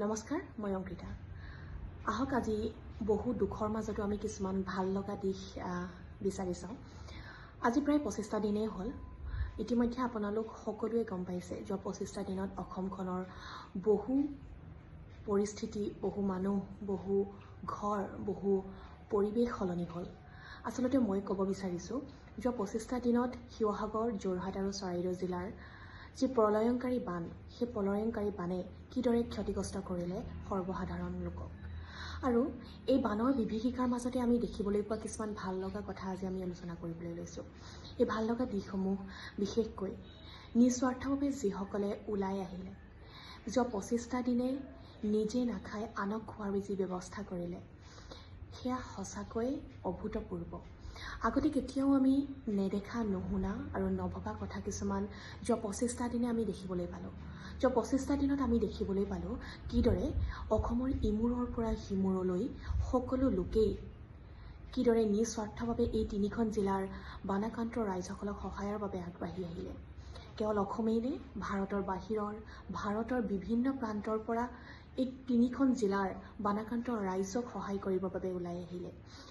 নমস্কাৰ, মই অংকিতা। আহক আজি বহু দুখৰ মাজতো আমি কিছুমান ভাল লগা দিশ বিচাৰি চাওঁ। আজি প্ৰায় 25টা দিনেই হ'ল। ইতিমধ্যে আপোনালোক সকলোৱে গম পাইছে, যোৱা 25টা দিনত অসমখনৰ বহু পৰিস্থিতি, বহু মানুহ, বহু ঘৰ, বহু পৰিৱেশ সলনি হ'ল। আচলতে মই ক'ব বিচাৰিছোঁ, যোৱা 25টা দিনত শিৱসাগৰ, যোৰহাট আৰু চৰাইদেউ জিলাৰ যি প্ৰলয়ংকাৰী বান, সেই প্ৰলয়ংকাৰী বানে কিদৰে ক্ষতিগ্ৰস্ত কৰিলে সৰ্বসাধাৰণ লোকক আৰু এই বানৰ বিভীষিকাৰ মাজতে আমি দেখিবলৈ পোৱা কিছুমান ভাল লগা কথা আজি আমি আলোচনা কৰিবলৈ লৈছোঁ। এই ভাল লগা দিশসমূহ বিশেষকৈ নিস্বাৰ্থভাৱে যিসকলে ওলাই আহিলে, যোৱা 25টা দিনে নিজে নাখাই আনক খোৱাৰ যি ব্যৱস্থা কৰিলে, সেয়া সঁচাকৈ অভূতপূৰ্ব। আগতে কেতিয়াও আমি নেদেখা, নুশুনা আৰু নভবা কথা কিছুমান যোৱা 25টা দিনে আমি দেখিবলৈ পালোঁ। যোৱা 25টা দিনত আমি দেখিবলৈ পালোঁ কিদৰে অসমৰ ইমূৰৰ পৰা সিমূৰলৈ সকলো লোকেই কিদৰে নিস্বাৰ্থভাৱে এই তিনিখন জিলাৰ বানাক্ৰান্ত ৰাইজসকলক সহায়ৰ বাবে আগবাঢ়ি আহিলে। কেৱল অসমেই নে, ভাৰতৰ বাহিৰৰ, ভাৰতৰ বিভিন্ন প্ৰান্তৰ পৰা এই তিনিখন জিলাৰ বানাক্ৰান্ত ৰাইজক সহায় কৰিবৰ বাবে ওলাই আহিলে।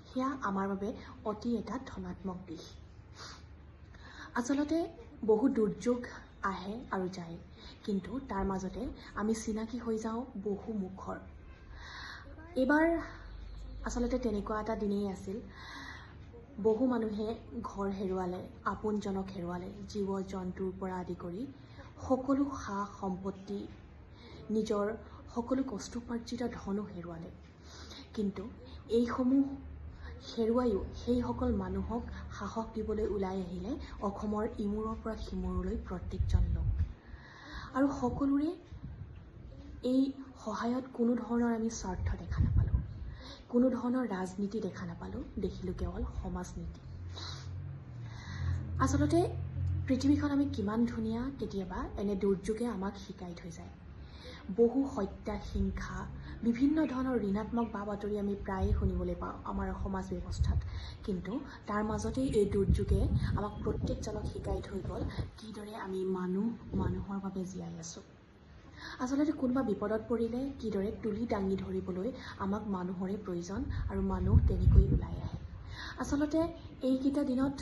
সেয়া আমাৰ বাবে অতি এটা ধনাত্মক দিশ। আচলতে বহু দুৰ্যোগ আহে আৰু যায়, কিন্তু তাৰ মাজতে আমি চিনাকি হৈ যাওঁ বহু মুখৰ। এইবাৰ আচলতে তেনেকুৱা এটা দিনেই আছিল। বহু মানুহে ঘৰ হেৰুৱালে, আপোনজনক হেৰুৱালে, জীৱ জন্তুৰ পৰা আদি কৰি সকলো সা সম্পত্তি, নিজৰ সকলো কষ্টোপাৰ্জিত ধনো হেৰুৱালে। কিন্তু এইসমূহ হেৰুৱায়ো সেইসকল মানুহক সাহস দিবলৈ ওলাই আহিলে অসমৰ ইমূৰৰ পৰা সিমূৰলৈ প্ৰত্যেকজন লোক। আৰু সকলোৰে এই সহায়ত কোনো ধৰণৰ আমি স্বাৰ্থ দেখা নাপালোঁ, কোনো ধৰণৰ ৰাজনীতি দেখা নাপালোঁ, দেখিলোঁ কেৱল সমাজনীতি। আচলতে পৃথিৱীখন আমি কিমান ধুনীয়া, কেতিয়াবা এনে দুৰ্যোগে আমাক শিকাই থৈ যায়। বহু হত্যা, হিংসা, বিভিন্ন ধৰণৰ ঋণাত্মক বা বাতৰি আমি প্ৰায়ে শুনিবলৈ পাওঁ আমাৰ সমাজ ব্যৱস্থাত। কিন্তু তাৰ মাজতেই এই দুৰ্যোগে আমাক প্ৰত্যেকজনক শিকাই থৈ গ'ল কিদৰে আমি মানুহ মানুহৰ বাবে জীয়াই আছোঁ। আচলতে কোনোবা বিপদত পৰিলে কিদৰে তুলি দাঙি ধৰিবলৈ আমাক মানুহৰে প্ৰয়োজন আৰু মানুহ তেনেকৈ ওলাই আহে। আচলতে এইকেইটা দিনত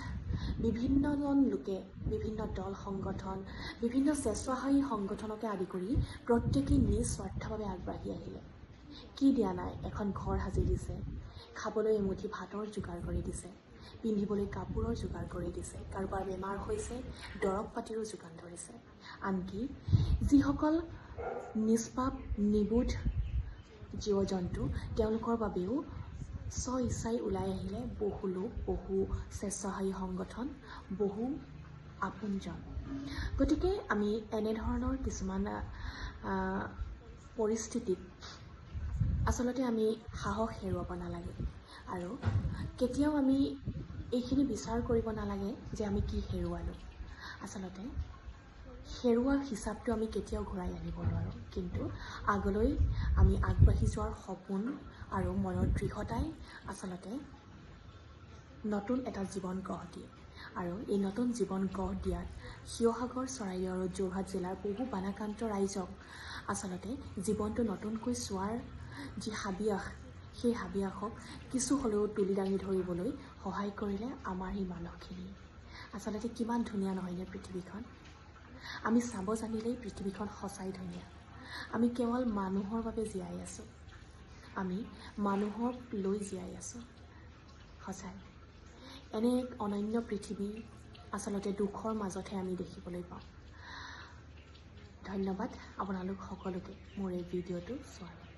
বিভিন্নজন লোকে, বিভিন্ন দল সংগঠন, বিভিন্ন স্বেচ্ছাসেৱী সংগঠনকে আদি কৰি প্ৰত্যেকেই নিজ স্বাৰ্থভাৱে আগবাঢ়ি আহিলে। কি দিয়া নাই, এখন ঘৰ সাজি দিছে, খাবলৈ এমুঠি ভাতৰ যোগাৰ কৰি দিছে, পিন্ধিবলৈ কাপোৰৰ যোগাৰ কৰি দিছে, কাৰোবাৰ বেমাৰ হৈছে দৰৱ পাতিৰো যোগান ধৰিছে। আনকি যিসকল নিষ্পাপ নিবোধ জীৱ জন্তু, তেওঁলোকৰ বাবেও স্ব ইচ্ছাই ওলাই আহিলে বহু লোক, বহু স্বেচ্ছাসেৱী সংগঠন, বহু আপোনজন। গতিকে আমি এনেধৰণৰ কিছুমান পৰিস্থিতিত আচলতে আমি সাহস হেৰুৱাব নালাগে আৰু কেতিয়াও আমি এইখিনি বিচাৰ কৰিব নালাগে যে আমি কি হেৰুৱালোঁ। আচলতে হেৰুৱাৰ হিচাপটো আমি কেতিয়াও ঘূৰাই আনিব নোৱাৰোঁ, কিন্তু আগলৈ আমি আগবাঢ়ি যোৱাৰ সপোন আৰু মনৰ দৃঢ়তাই আচলতে নতুন এটা জীৱন গঢ় দিয়ে। আৰু এই নতুন জীৱন গঢ় দিয়াত শিৱসাগৰ, চৰাইদেউ আৰু যোৰহাট জিলাৰ বহু বানাক্ৰান্ত ৰাইজক আচলতে জীৱনটো নতুনকৈ চোৱাৰ যি হাবিয়াস, সেই হাবিয়াসক কিছু হ'লেও তুলি দাঙি ধৰিবলৈ সহায় কৰিলে আমাৰ এই মানুহখিনিয়ে। আচলতে কিমান ধুনীয়া নহয়নে পৃথিৱীখন? আমি চাব জানিলেই পৃথিৱীখন সঁচাই ধুনীয়া। আমি কেৱল মানুহৰ বাবে জীয়াই আছোঁ, আমি মানুহক লৈ জীয়াই আছোঁ। সঁচাই এনে এক অনন্য পৃথিৱী আচলতে দুখৰ মাজতহে আমি দেখিবলৈ পাওঁ। ধন্যবাদ আপোনালোক সকলোকে মোৰ এই ভিডিঅ'টো চোৱাৰ বাবে।